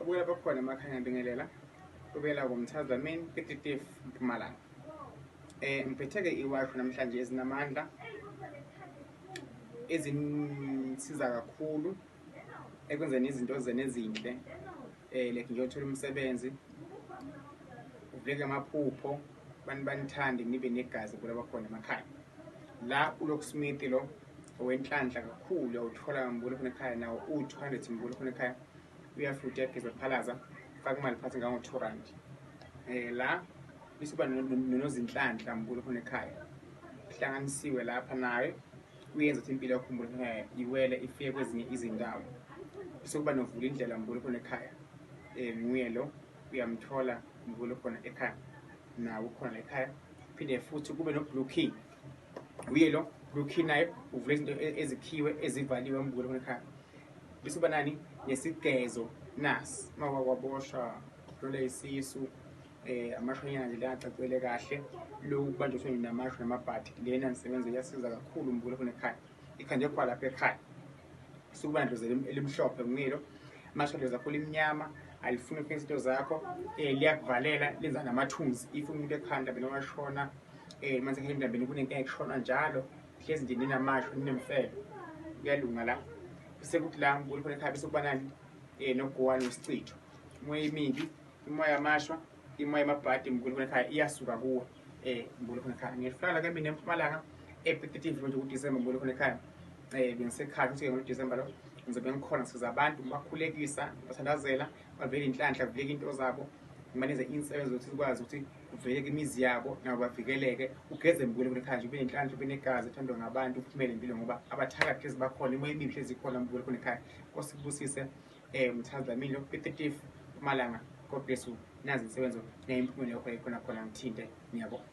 Abukela bakhona emakhaya ngiyabingelela. Ubela kumthaza Dlamini Pititif Mpumalanga. Ngiphethe-ke iwasho namhlanje ezinamandla ezinisiza kakhulu ekwenzeni izinto zenu ezinhle like nje uthola umsebenzi uvuleke amaphupho abantu banithande nibe negazi kula bakhona emakhaya. La uLocksmith lo owenhlanhla kakhulu uyawuthola ngambula khona ekhaya nawo u-200 mbula khona ekhaya uyafutha uyageza phalaza faka imali phansi ngango-2 rand la bisuba nonozinhlanhla mbula khona ekhaya kuhlanganisiwe lapha naye uyenza ukuthi impilo yakho mbula khona ekhaya iwele ifike kwezinye izindawo bese kuba novula indlela mbula khona ekhaya nguye lo uyamthola mbula khona ekhaya nawo ukhona la ekhaya phinde futhi kube no-blue key uye lo blue key naye uvula izinto ezikhiwe ezivaliwe mbula khona ekhaya bese uba nani nesigezo nasi uma wakwaboshwa lole isisu amashonyana nje lacacele kahle lokhu kubanjwa usho namasho namabhadi lena nsebenzo iyasiza kakhulu mbula khona ekhaya ikhande khona lapha ekhaya sukuba ndlozi elimhlophe ngilo amasho dlozi akho limnyama alifuni ufike izinto zakho liyakuvalela lenza namathunzi if umuntu ekhanda bena washona manje ekhaya mhlawumbe kunenkinga ekushona njalo hlezi nje ninamasho ninemfelo kuyalunga la bese kuthi la ngibona khona ekhaya bese kuba nani nogowani wesichitho imoya emibi imoya yamashwa imoya yamabhadi ngibona khona ekhaya iyasuka kuwe ngibona khona ekhaya ngiyifaka ke mina empumalanga ePetitive nje kuDecember ngibona khona ekhaya bengisekhaya futhi ke ngoDecember lo ngizobe ngikhona ngisiza abantu ngibakhulekisa ngibathandazela bavele inhlanhla kuvuleke into zabo ngibanikeze insebenzo ukuthi sikwazi ukuthi kuveleke imizi yabo nabo bavikeleke ugeze mbukele khona ekhaya nje ube nenhlanhla ube negazi ethandwa ngabantu uphumele impilo ngoba abathakathi hlezi bakhona imoya emibi hlezi ikhona mbukele khona ekhaya Nkosi kubusise Mthazi Dlamini lo Pititif Mpumalanga. God bless you. Nazi insebenzo neyimphumelo yakho ekhona khona ngithinte ngiyabonga.